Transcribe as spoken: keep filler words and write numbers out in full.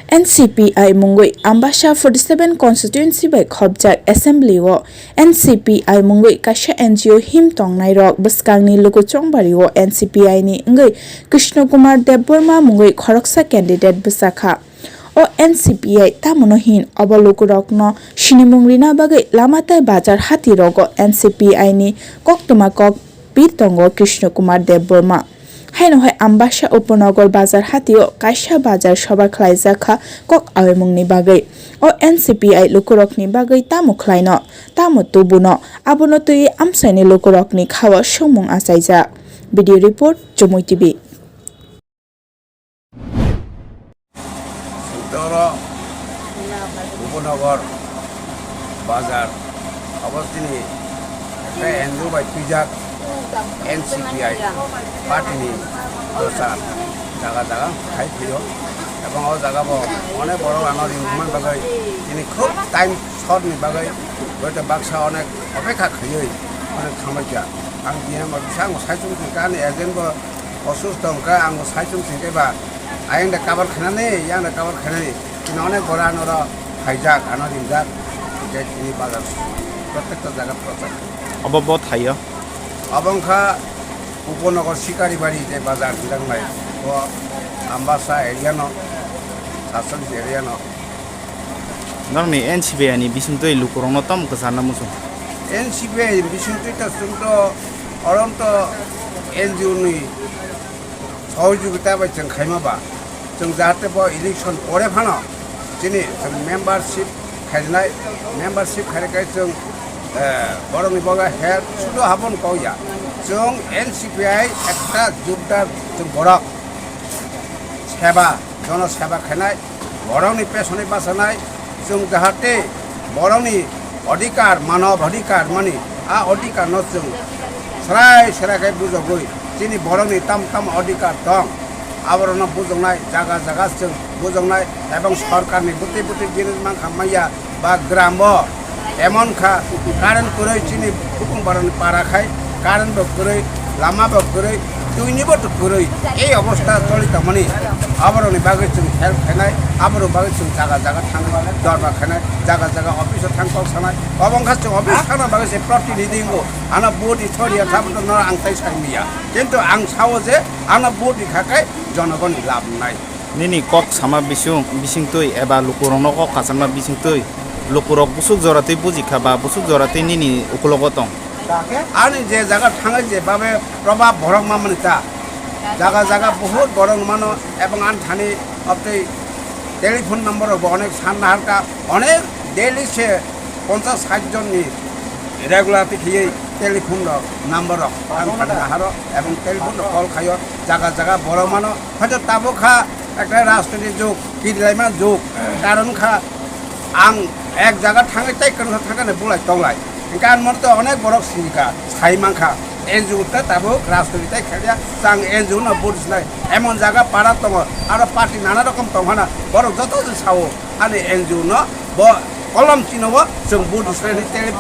N C P I mungwi Ambasa forty seven constituency bai khopjak assembly o N C P I mungwi kaisa N G O him tongnairok bwskangni luku chongbario N C P I ni wngwi Krishna Kumar Debbarma mungwi khoroksa candidate bwchakha. O N C P I tamono hin obo lukurokno sinimung rina bagwi lama tei bazar hatirogo N C P I ni koktwma kok pir tongo Krishna Kumar Debbarma. Haino hai Ambasa Upanagar bazar hatio kaisa bazar soba khlaijak kha kok awimungni bagwi. O N C P I lukurokni bagwi tamo khlaino, tamo tubuno, abono twiwi amchaini lukurokni khao swngmung achaijak. Video report, Chumui T V. Toro Upanagar bazar obo chini ekta N G O bai twijak N C P I party ni dosa jaga jaga khai phaio, ebong o jaga bo onek borok ano ringman bagwi chini khub time short ni bagwi boita baksa onek opekha khaiwi onek thambaikha. Ang tini mo bisang saichung thangkha ani agent bo osusto wngkha, ang bo saichung thangkhe ba ayang da cover khainani, yang da cover khainani. Tini onek bora noro khaijak, ano ringjak, je tini bazar protekta jaga prochar. Obo bo thaio? Obo wngkha Upanagar Sikaribari je bazar ringjak nai, bo Ambasa area no, Sasol area no. Norokni N C P I ni bisingtwi lukurokno tamo kwcharna muchung? N C P I ni bisingtwi ta chwngto oronto N G O ni sohojogita bai chwng khaima ba, chwng jahate bo election pore phano chini chwng membership khainai, membership khainai chwng, eh, borokni boga help sudo habon kok ya. Chwng N C P I ekta jubdar chwng borok seba, jono seba khainai, borokni pesonwi bachanai, chwng jahate borokni odhikar, manob odhikar mani, a odhikar no chwng srai srai khe bujogwi, chini borokni tam tam odhikar tong, aborokno bujongnai, jaga jaga chwng bujongnai, ebong sorkarni bwtwi bwtwi jinis mankha manya ba gram o emon kha, current kwrwi chini Bukung Barani para khai, current bo kwrwi, lama bo kwrwi, twi ni bo to kwrwi. Ei obostha choli tongmani, aborokni bagwi chwng help khainai, aborokni bagwi chwng jaga jaga thang dorbar khainai, jaga jaga office o thang kok sanai. Obo wngkha chwng office thangna bagwi se protinidhi wngo. Ano vote ni thoriya thabono no ang tai sai miya. Kintu ang sao je ano vote ni kha khe jonogoni labh nai. Nini kok sama bising, bisingtwi eba lukurokno kok kwcharma bisingtwi lukurok busuk joratwi bujikha ba busuk joratwi nini ukulogo tong? Ani je jaga thangwi je babe probab borok mamani ta. Jaga jaga bohut borok mano ebong ani thani obtwi telephone number rok bo onek san naharka, onek daily se ponchas sait jon ni regular ti khiyei telephone rok number rok ani thani naharo ebong telephone rok call khaio, jaga jaga borok mano. Hoito tabuk kha ekta rajniti jug, kirilaima jug, karon kha ang ek jaga thangwi tei kwrwngsa thangkhe bulai tonglai. Hwnkhe ang mono tei onek borok sini kha, sai mankha, N G O ta tabuk rajniti tei khalia, chang N G O no vote sinai. Emon jaga para tongo, aro party nana rokom tong phano, borok joto se sao, ani N G O no bo kolom chino bo chwng vote sinai tei